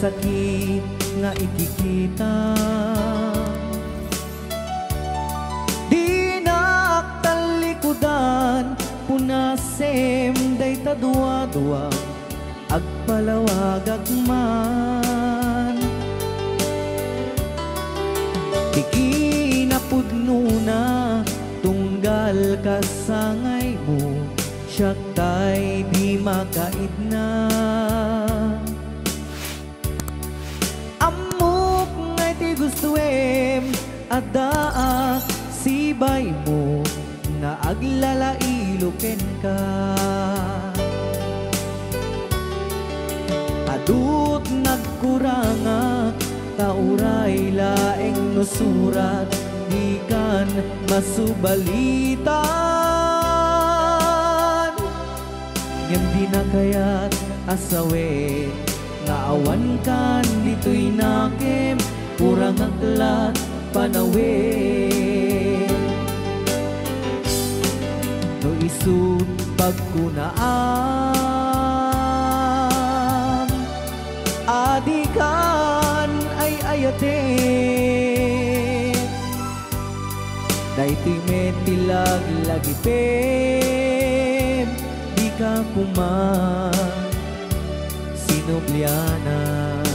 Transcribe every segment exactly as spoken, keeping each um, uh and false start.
sakit nga ikikita. Dinak tallikudan, punasem dayta duadua, agpalawagak man. Ti kinapudnona, tunggal kasangaymo, siak tay di makaidna. Ammok nga iti gustoem, addaak sibaymo nga aglalailo kenka. Adut nagkurangak, ta uray laeng no surat, dikan masubalitan. Ngem dina kayat a sawen nga awankan ditoy nakem, kurangak lat panawen. No isut pagkunaam, adikan ay-ayaten. Daytoy met ti laglagipem, dika koma sinublianan.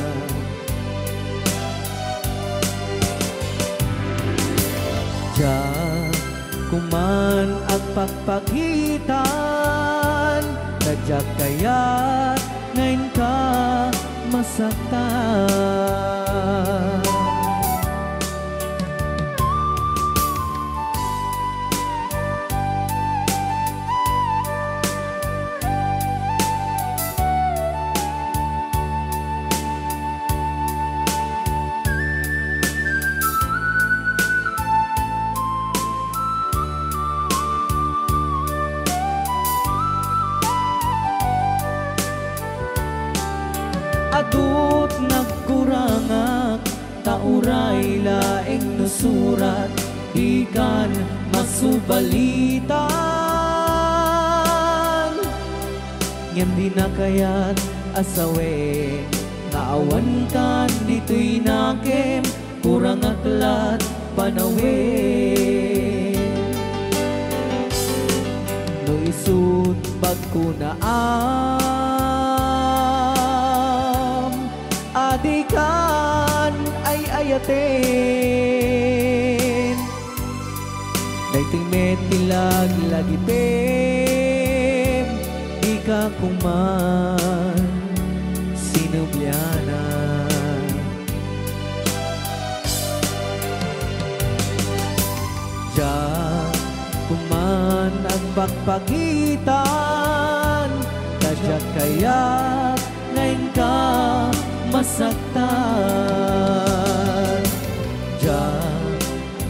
Diak koman agpakpakitan, ta diak kayat nga inka masaktan. Adut nagkurangak, ta uray laeng no surat, dikan masubalitan. Ngem dina kayat a sawen nga awankan ditoy nakem, kurangak lat panawen. No isut pagkunaam, adikan ay-ayaten. Daytoy met ti laglagipem, dika koman sinublianan. Diak koman agpakpakitan, ta diak kayat nga inka masaktan. Diak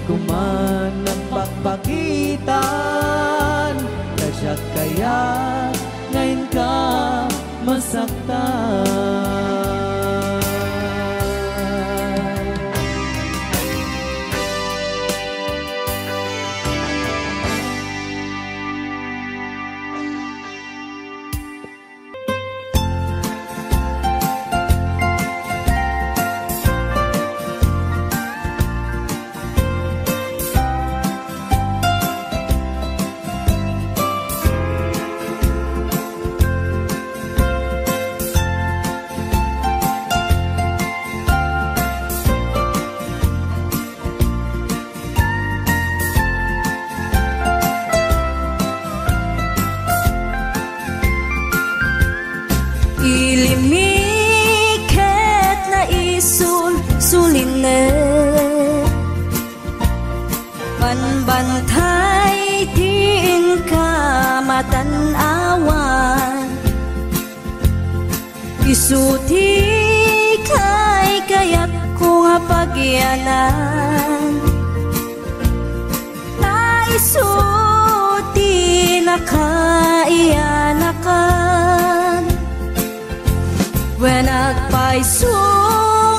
koman agpakpakitan, ta diak kayat nga inka masaktan. Ilimmi ket naisul-sulinnek. Banbantay ti inka matan-awan. Isu ti kaykayatko nga pagyanan, ta isu ti nakaiyanakan. Wen agpayso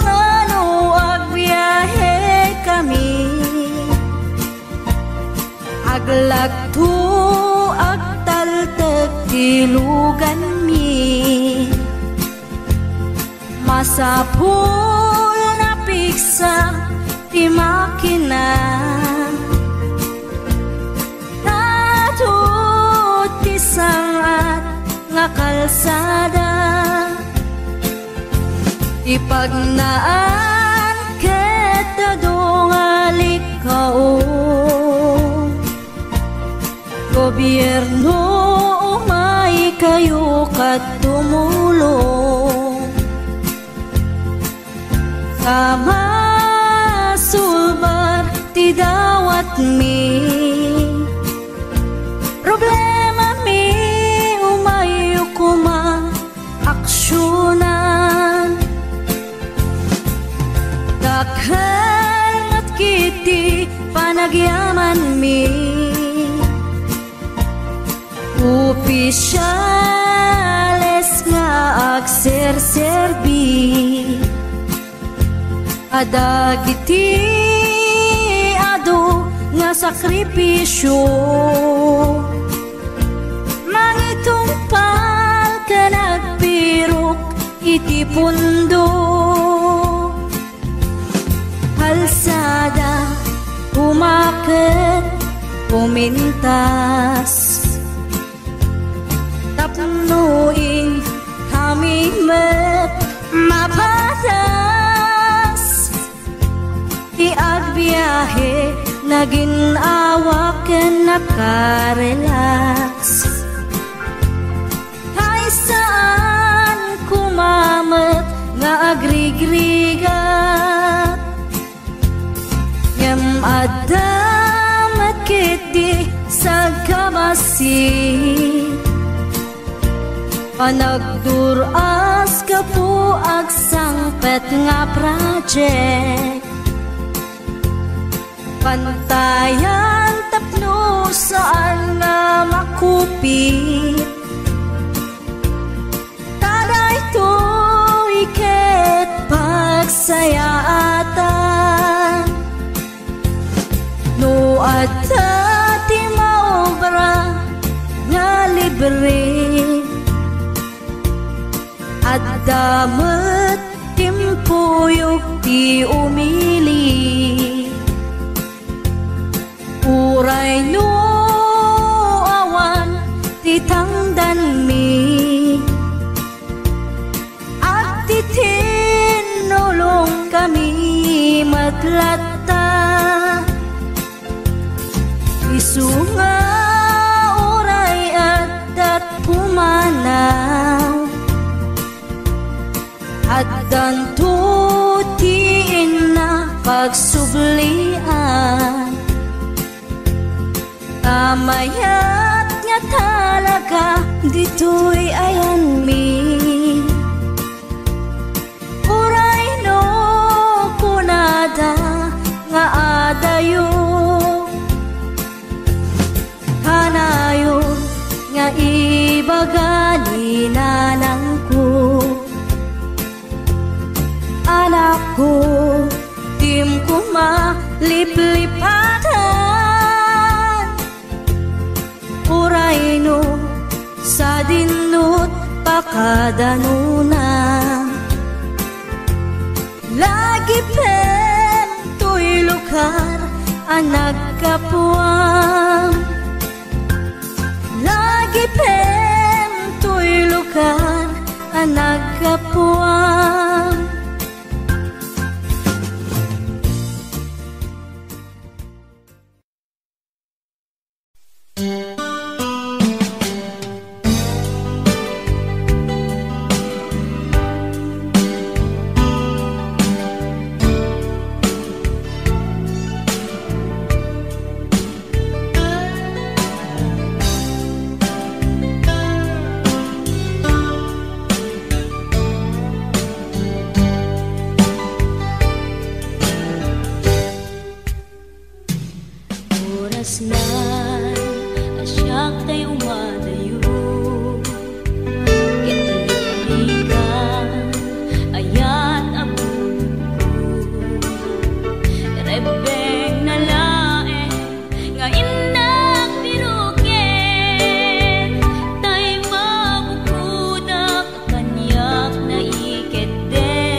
nga no agbiahekami, aglagto, agtaltek ti luganmi. Masapul nga pigsa ti makina, tatut ti sangat nga kalsada. Ipagnaan ket adu nga likao. Gobierno, umaykayo ket tumulong. Ta masulbar ti dawatmi. Problemami, umayyo koma aksionan. Dakkel met ketdi panagyamanmi. Opisiales nga agserserbi. Adagiti adu nga sakripisio, mangitungpal ken agpirok iti pundo. Kalsada, umaket, umintas. Tapno inkami met mapadas. Ti agbiahe, naginnawa ken nakarelax. Ay, saan koma met nga agrigrigat. Ngem adda met ketdi sagkabassit. Panagdur-as gapu agsangpet nga project. Pantayan tapno saan nga makupit. Ta daytoy ket pagsayaatan. No adda ti maobra nga libre, adda met timpuyog ti umili. Uray no awan ti tangdanmi, agtitinnulongkami met latta. Isu nga uray addat pumanaw, addanto ti innak pagsublian. Ta mayat nga talaga ditoy ayanmi. Uray no kunada nga adayo, kanayon nga ibaga ni nanangko. Anakko, dim koma liplipatan. Uray no sadinot pakadanona. Lagipem toy lugar a naggapuam. Lagipem toy lugar a naggapuam. Oras na a siak tay umadayo. Ket liplikan, ayat a bulongko. Rebbeng na laeng nga innak piroken, tay mabukodak kaniak naiketdem.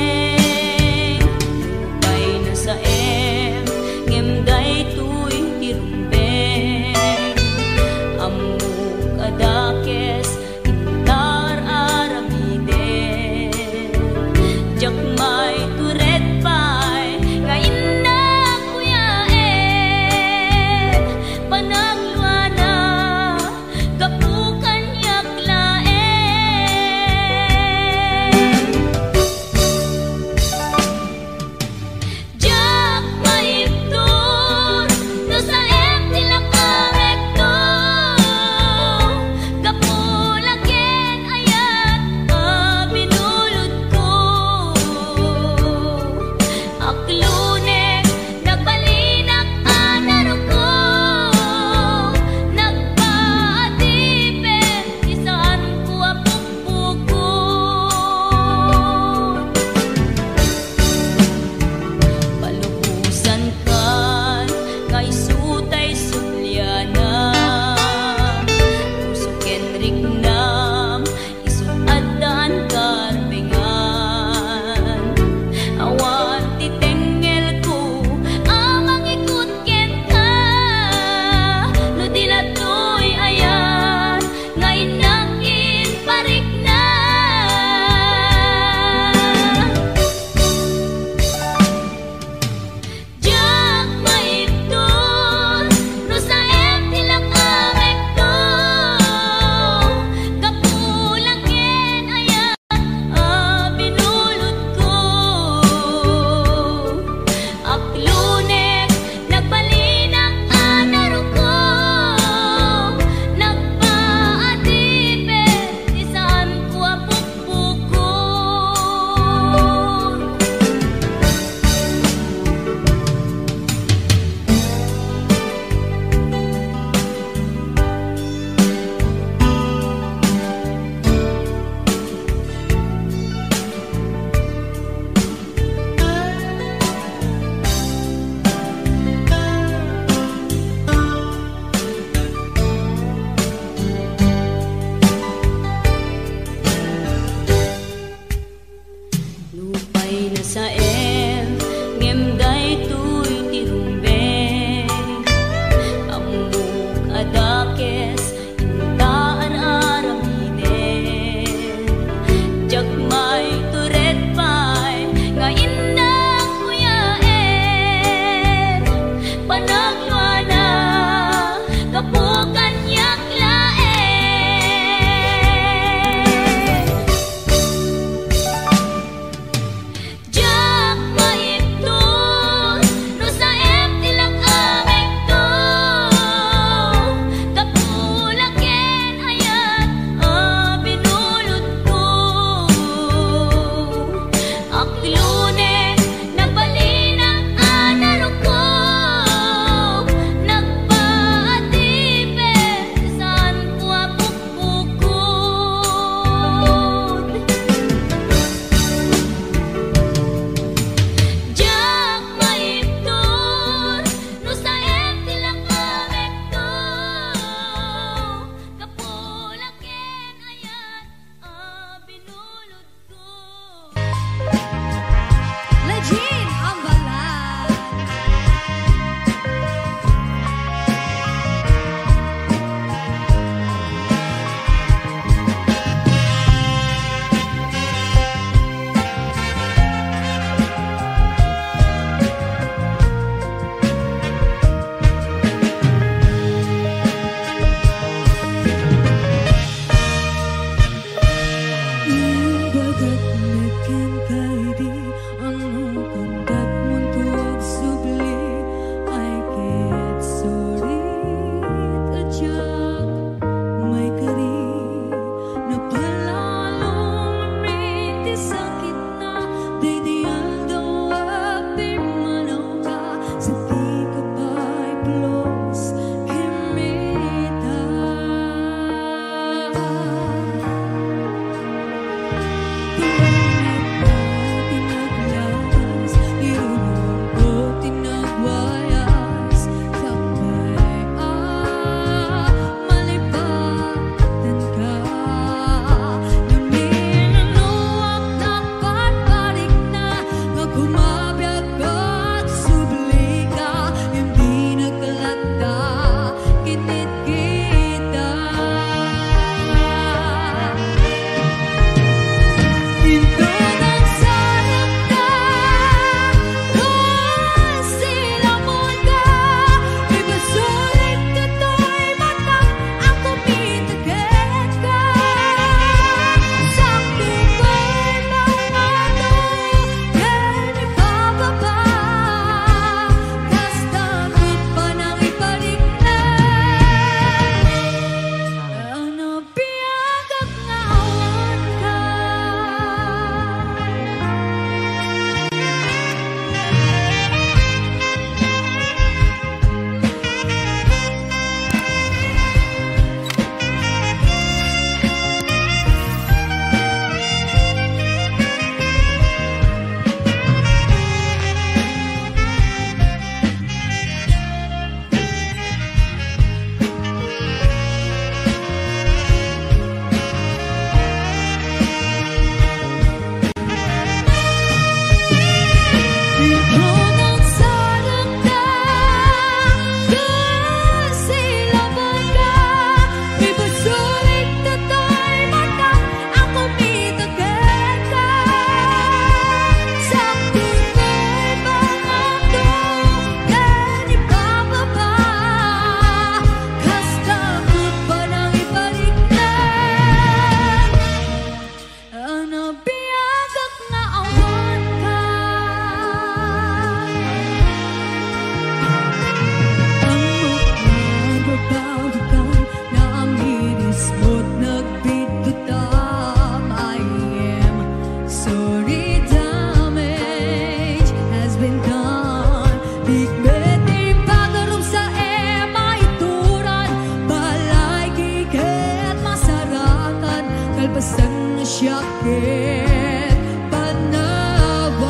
Pasensiak ket panawan.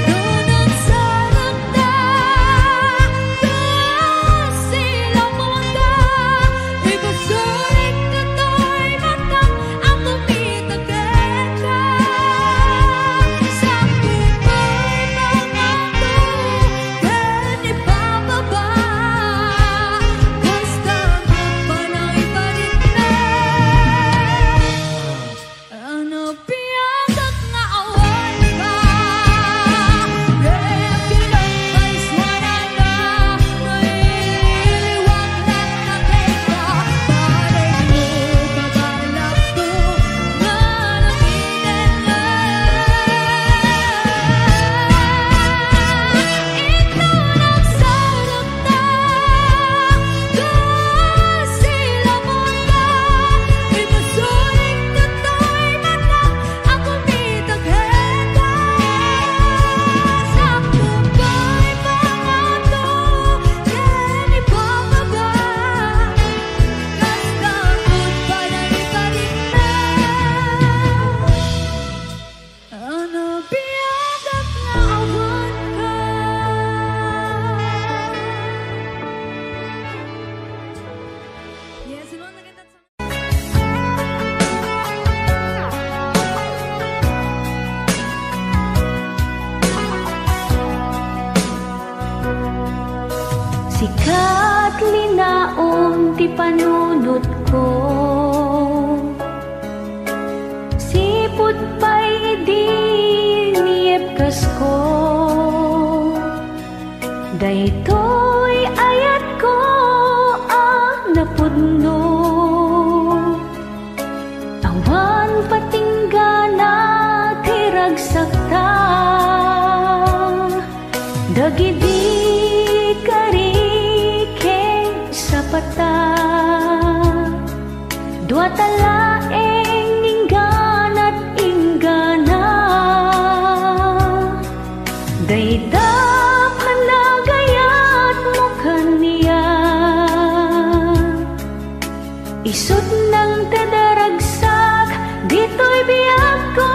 Nunot sarukta, kasi lamuda, ibusik katoy matang a kumita kenka. Sakupay pangato, ken ipababa, basta mapanay pa rin na. Ano biagak nga awan ka? Reaksyon ay suarana, nailiwag na nakita, parang lupa balak ko nga nakita na. Ito nagsarap Ano biagak nga awan ka? Yes, hello, magandang sa- Sika ti linaon ti panunotko. Sipud pay idi niyebkasko, daytoy ayatko a napudno. Awan patinggana ti ragsakta, dagidi kari ken sapata. Duata laeng ingganat inggana, dayta panagayatmo kaniak. Isut' nangted a ragsak ditoy biagko.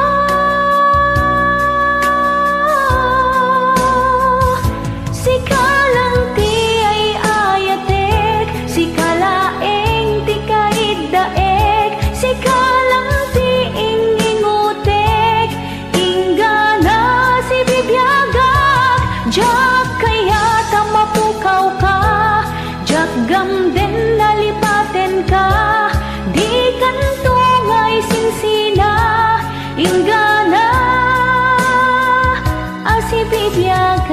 Sika lang ti ay-ayatek, sika laeng ti kaiddaek, sika lang ti ingingotek, inggana sibibiagak, diak kayat a mapukawka, diak gamden a lipatenka, dikanto nga isingsina, inggana a sibibiagak.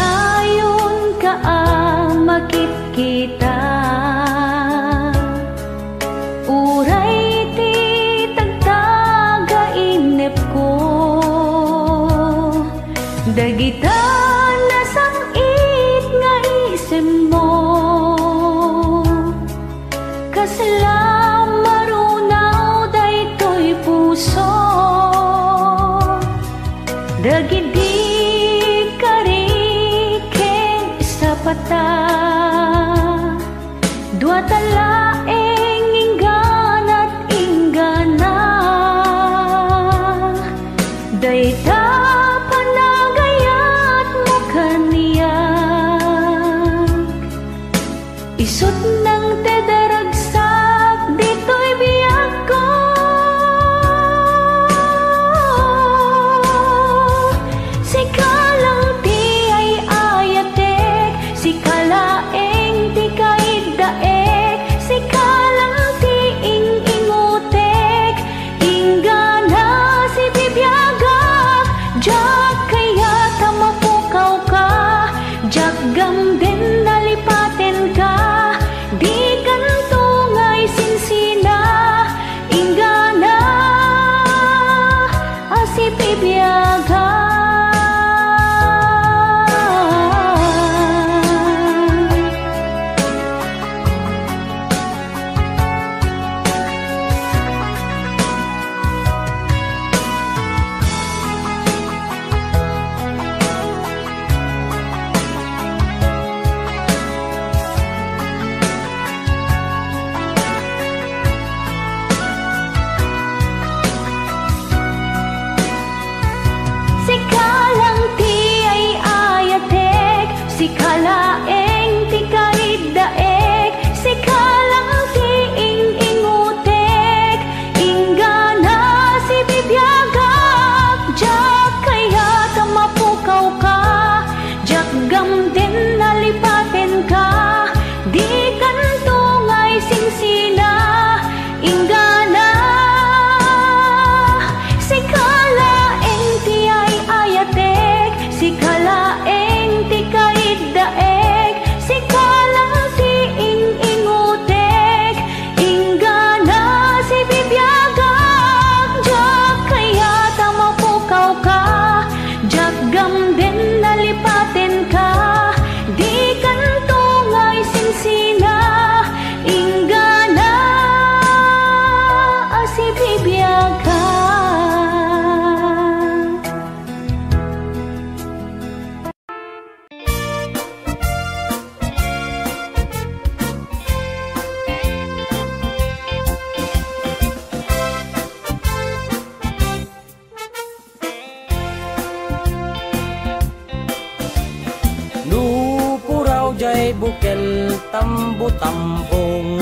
Kanayonka a makitkita, uray ti tagtaga innepko, dagita nasam-it nga isemmo. Kasla marunaw daytoy puso, dagidi kari ken sapata. Duata laeng ingganat inggana, dayta panagayatmo kaniak. Isut' nangted a ragsak ditoy biagko. Sika lang ti ay-ayatek, sika la jay bukel tambo-tambong.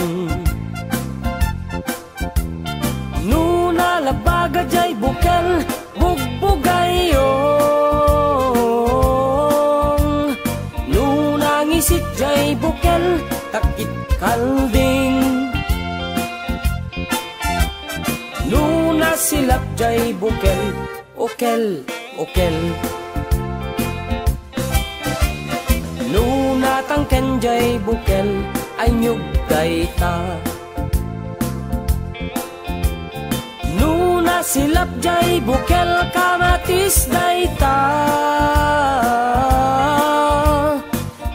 No nalabaga jay bukel, bugbugayong. No nangisit jay bukel, takit kalding. No nasilap jay bukel, okel, okel. No natangken jay bukel, aynyog dayta. No nasilap jay bukel, kamatis dayta.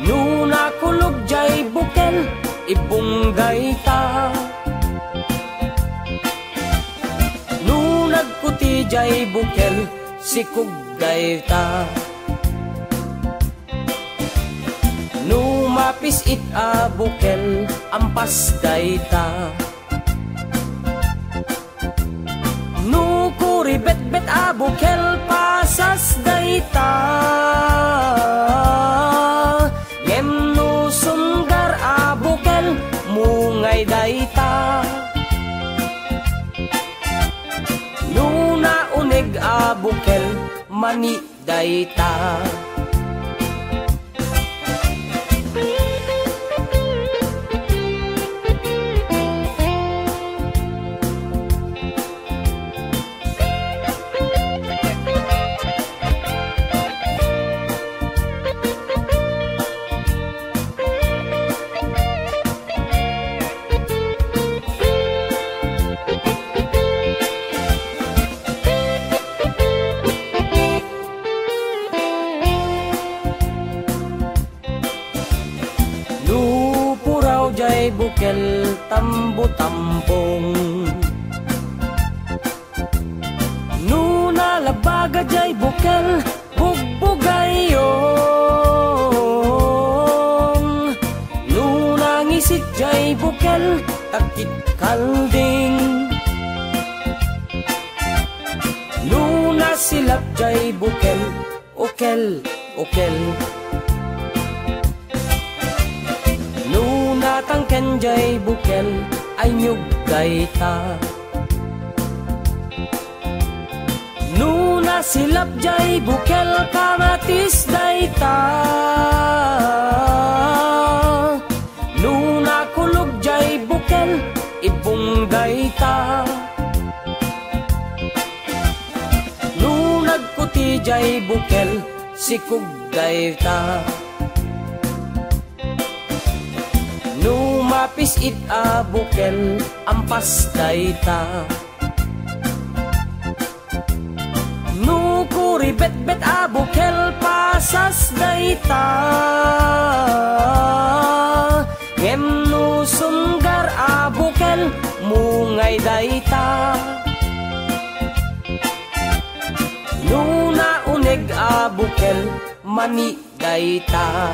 No nakulog jay bukel, ibong dayta. No nagkuti jay bukel, sikog dayta. No mapis-it a bukel, ampas dayta. No kuribetbet a bukel, pasas dayta. Ngem no sumgar a bukel, mungay dayta. No nauneg a bukel, mani dayta. No puraw jay bukel tambo-tambong. No nalabaga jay bukel, bugbugayong. No nangisit jay bukel, takit kalding. No nasilap jay bukel, okel, okel. No natangken jay bukel, aynyog dayta. No nasilap jay bukel, kamatis dayta. No nakulog jay bukel, ibong dayta. No nagkuti jay bukel, sikog dayta. No mapis-it a bukel, ampas dayta. No kuribetbet a bukel, pasas dayta. Ngem no sumgar a bukel, mungay dayta. No nauneg a bukel, mani dayta.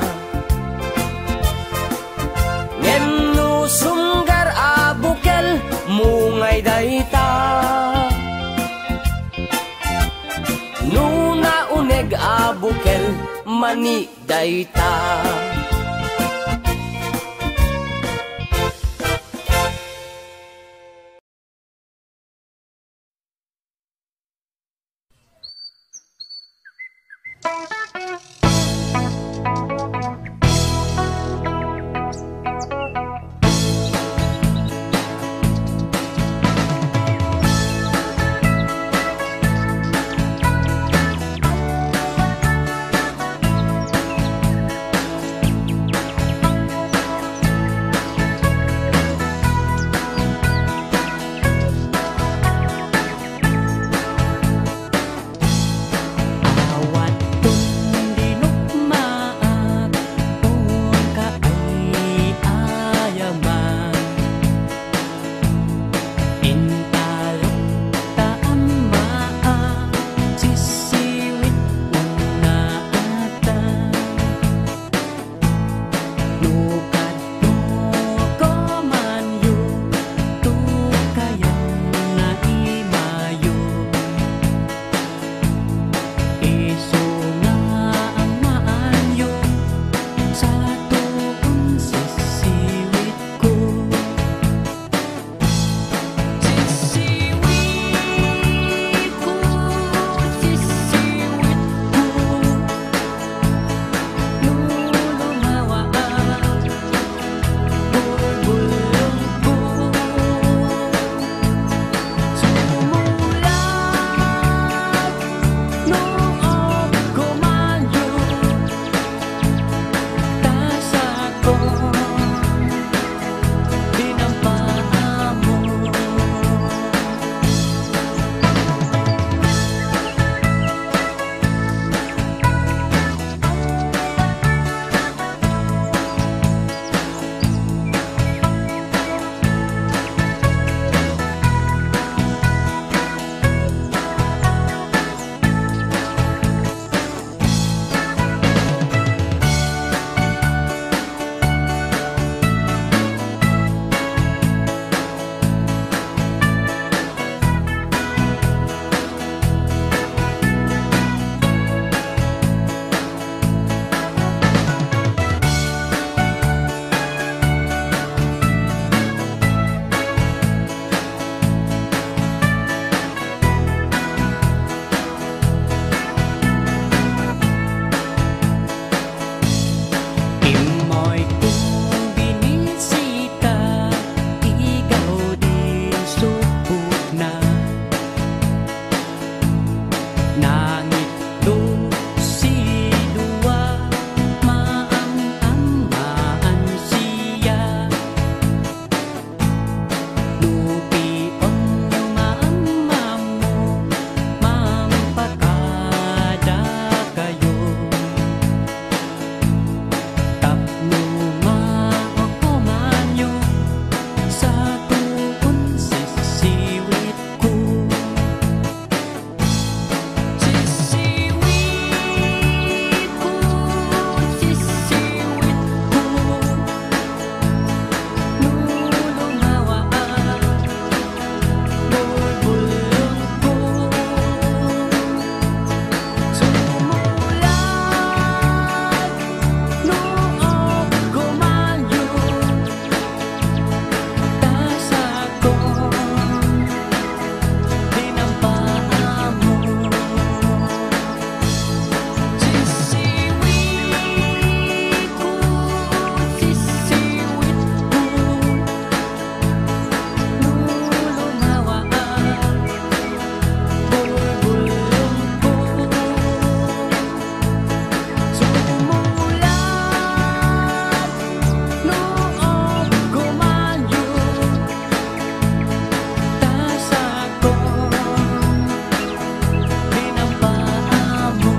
Ngem no sumgar a bukel, mungay dayta. No nauneg a bukel, mani dayta. Nangitlo sidua, maam-ammaan siya. No pionyo maam-ammo, mampakadakayo. Tapno maokomanyo, sakoon sisiwitko. Sisiwitko, sisiwitko. No lumawaat, bulbulongko. Sumulag no okomanyo, ta sakoon dinampaammo. Sisiwitko, sisiwitko. No lumawaat, bulbulongko. Sumulag no okomanyo, ta sakoon dinampaammo.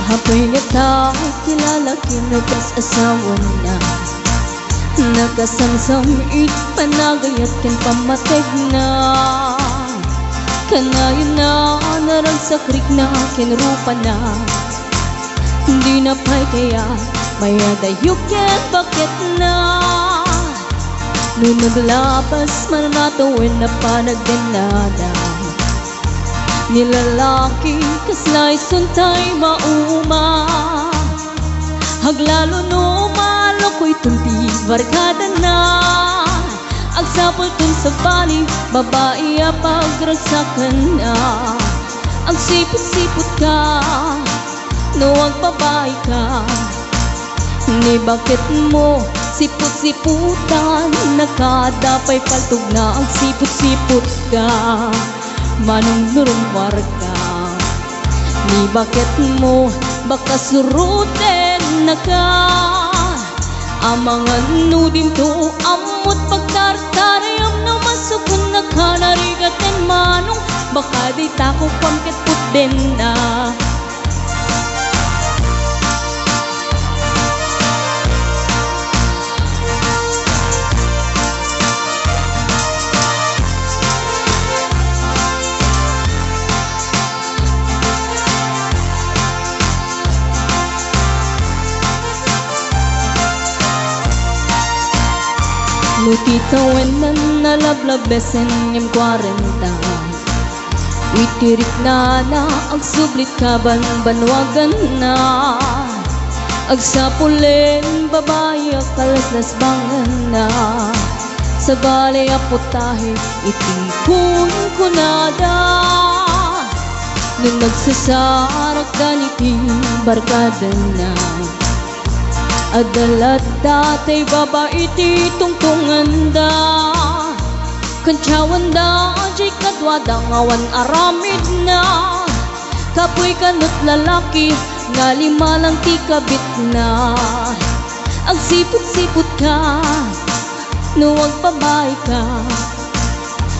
Apay ngata ti lalaki no kas asawana. Nakasamsam iti panagayat ken pammategna. Kanayonna naragsakrikna ken rupana. Dina pay kayat mayadayo ken baketna. No naglabas man a tawen a panagdennada, ni lalaki kasla isun tay mauma. Aglalo no malukoyton ti barkadana. Agsapulton sabali, babai a pagragsakanna. Agsiput-siputka no agbabaika. Ni baketmo, siput-siputan, nakada pay paltogna, agsiput-siputka. Manong no rummuarka, ni baketmo, baka surutennaka. Amangan no dinto ammot pagtartarayam no masukonnaka narigat ken manong, baka dayta kukuam ket putdenna. No ti tawenan a nalablabesen ngem kuarenta, iti riknana agsublit kabanbanuaganna. Agsapulen babai a kalaslasbanganna. Sabali a putahe iti kunkunada. No nagsasarakdan iti barkadana, adda latta tay babai iti tungtunganda. Kantiawanda diay kaduada nga awan aramidna. Kapuy kanut lalaki nga lima lang ti kabitna. Agsiput-siputka no agbabaika.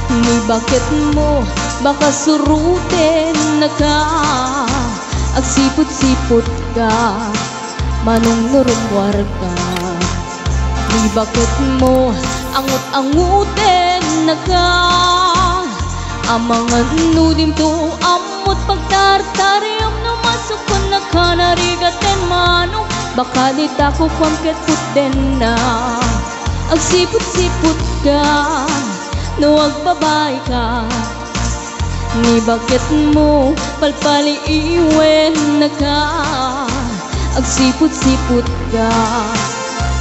Ni baketmo, baka surutennaka. Agsiput-siputka, manong no rummuarka. Ni baketmo, angut-angutennaka. Amangan no dimto ammot pagtartariam, no masukonnaka narigaten manong, baka dayta kukuam ket putdenna. Agsiput-siputka no agbabaika. Ni baketmo, palpaliiwennaka. Agsiput-siputka,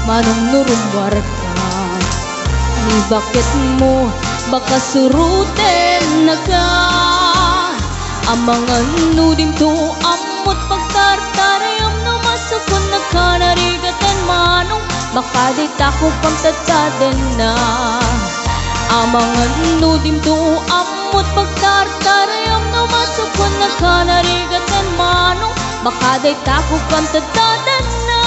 manong no rummuarka. Ni baketmo, baka surotennaka. Amangan no dimto ammot pagtartariam, no masukonnaka narigaten manong, baka dayta kukuam tadtadenna. Amangan no dimto ammot pagtartariam, no masukonnaka narigaten manong, baka dayta kukuam tadtadenna.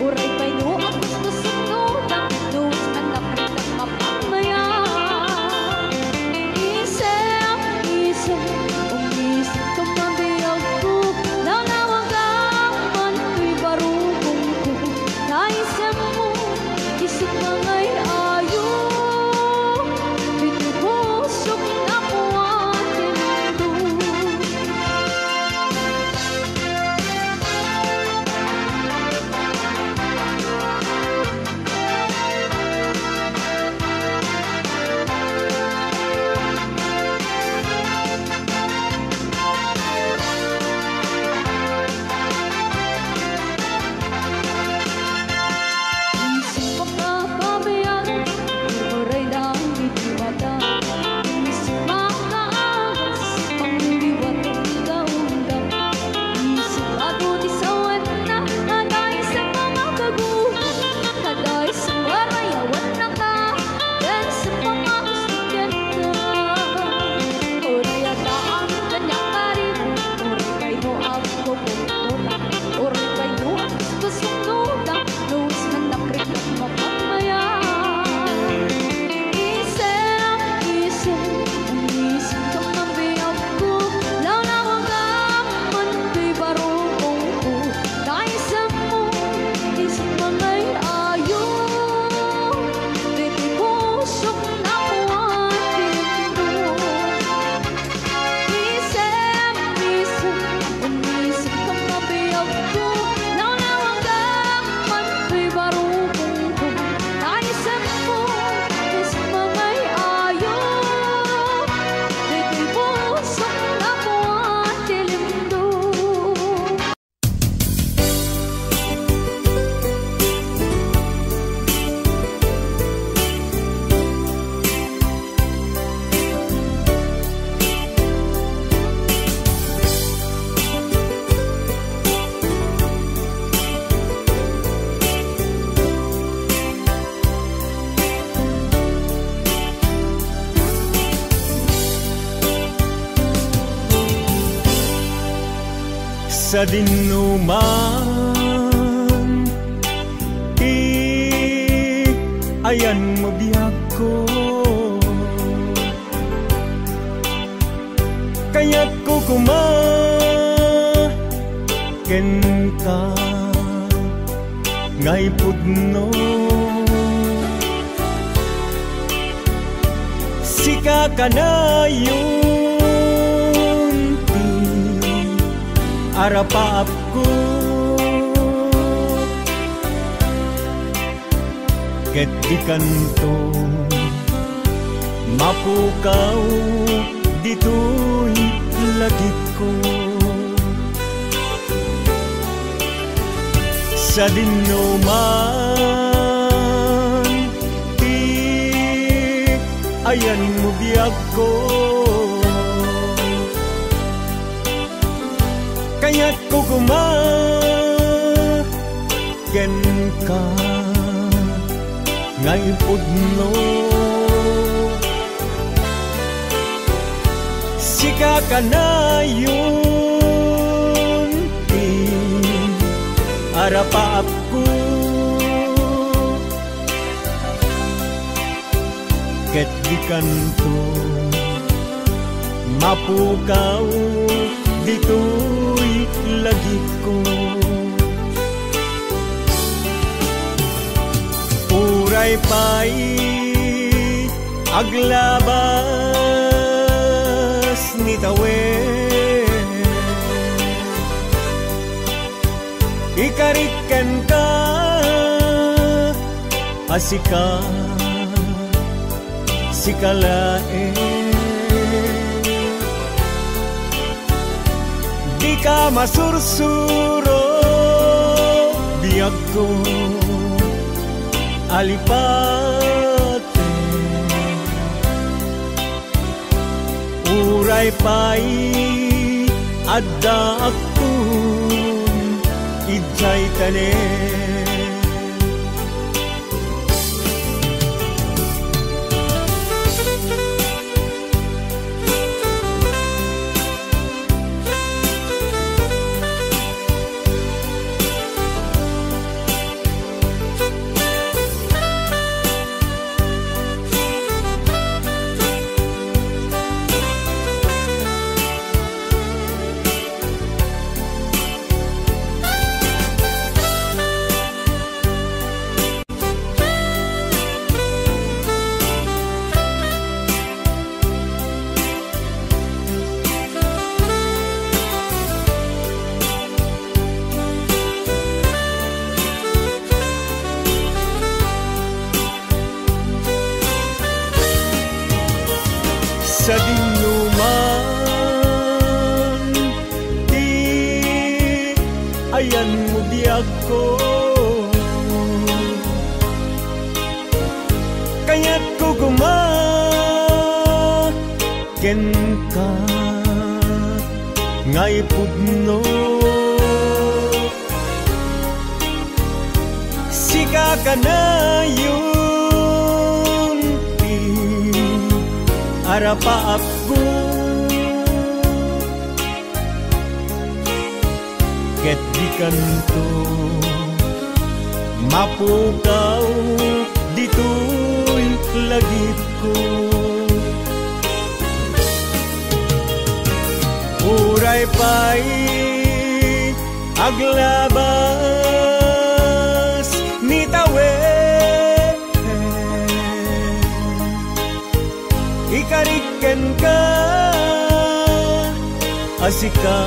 Uray pay no agkuskusok no dangdus, anak, anak, mapamaya. Isem, isem, umisem ka mabiagko, nanawagak man toy barukongko. Naisemmo, isip nga ngay-ayo, iti pusok napuan ti lindong. Sadinoman ti ayanmo biagko, kayatko koma kenka nga ipudno. Sika kanayon ti arapaapko, ket dikanto mapukaw ditoy lagipko. Sadinoman ti ayanmo biagko. Kayatko koma kenka nga ipudno. Sika kanayon ti arapaapko. Ket dikanto mapukaw ditoy lagipko. Uray pay aglabas ni tawen, ikarik kenka a sika, sika laeng. Dika masursuro, biagko, alipaten. Uray pay addaakton idiay tanem. Sadinoman ti ayanmo, biagko, kayatko koma kenka nga ipudno. Sika kanayon ti arapaapko. Ket dikanto mapukaw ditoy lagipko. Uray pay aglabas ni tawen, ikarik kenka a sika,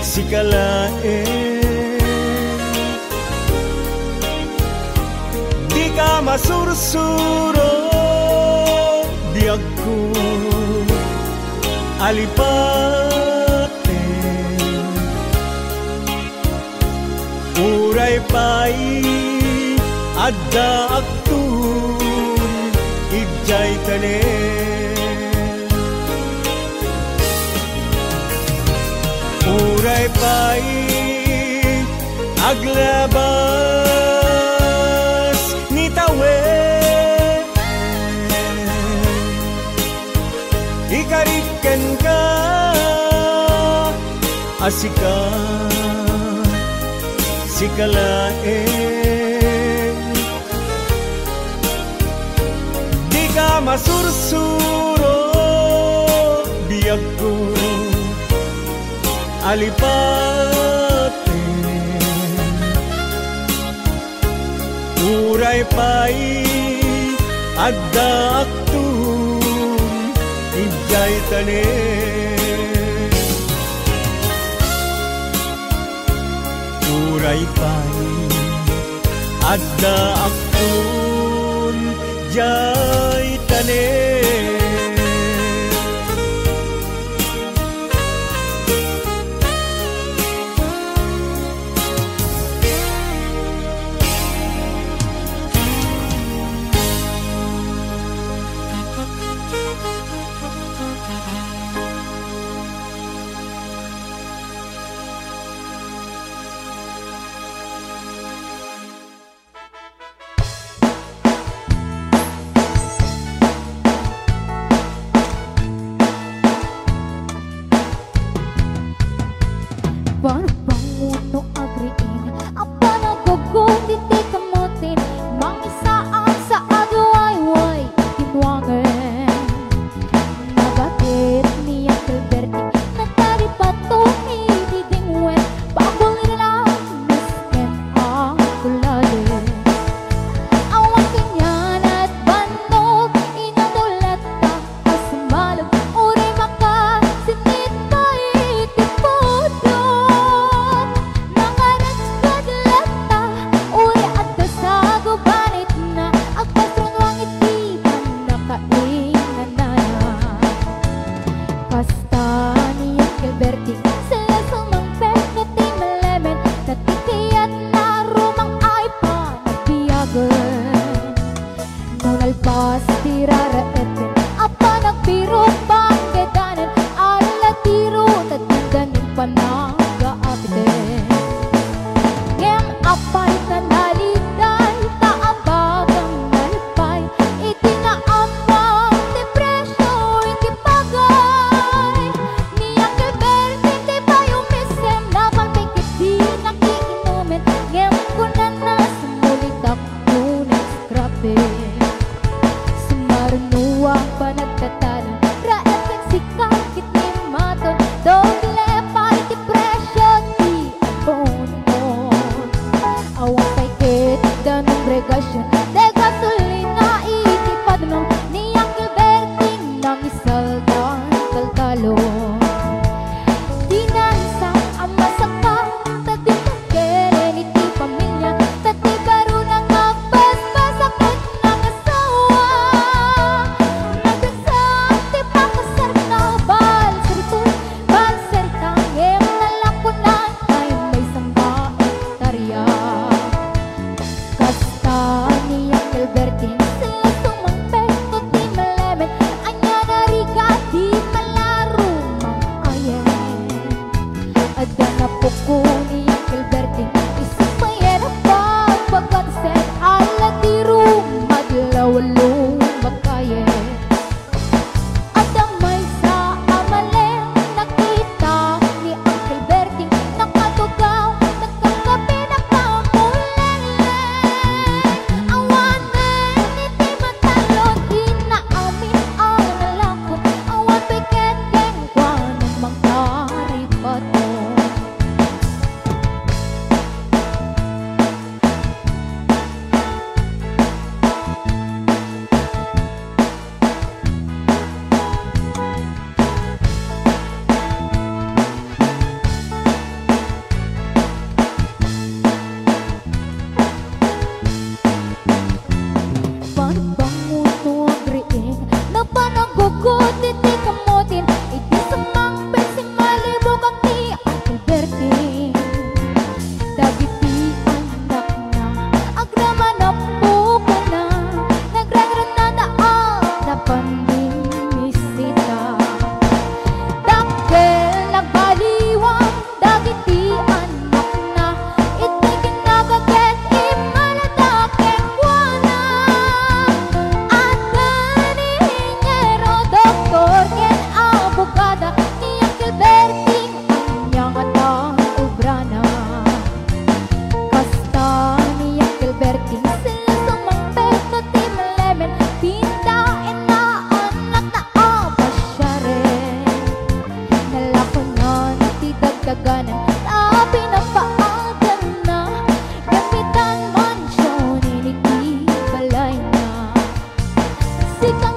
sika laeng. Dika masursuro, biagko, alipaten. Uray pay addaakton idiay tanem. Uray pay aglabas ni tawen, ikarik kenka a sika, sika laeng. Dika masursuro, biagko, alipaten. Uray pay addaakton idiay tanem. Uray pay addaakton diay tanem. Wa panagtatalang raed ken sika ket ni Maton, doble pay ti presio ti apunon. Awan pay ket danum regasyon, de gasolina iti padnom ni Uncle Berting nangisaldan kalkalon. Dinansa a masakit ta di pagkeren iti pamilia, ta ti baruna nga agbasbasa ket nangasawa. Nagdagsa ti pakasarna, balserito, balserita, ngem nalakonan ay maysa nga ektaria. Kasta ni Uncle Berting, sila sumangpet no ti malemen, ania narigat ti malarumang ayen. Adda napuko ni Uncle Berting, isu payen a pagbagbasen, ala ti rumadlaw a lumakayen. Adda maysa a malen, nakita ni Uncle Berting, nakatugaw, nagkakape, nagkamulenglen. Awanen iti matalon, inaamin a nalakon, awan pay ket kenkuana mangtaripato. Panbangon no agriing, napan aggugod iti kamutin, iti sumangpet simmalibukak ni Uncle Berting. Dagiti annakna, agraman a pukona, nagragranada a napan bimmisita. Dakkel nagbaliwan dagiti annakna, iti kinnaga ket immalada kenkuana. Adda ni inheniero, doktor, ken abogada, ni Uncle Berting ania ngata obrana. Kasta ni Uncle Berting, sila sumangpet no ti malemen, pintaenna annakna a pasiaren. Nalakonan ti dagdaganan ta pinapaadanna, gammitan mansion iti balayna. Sika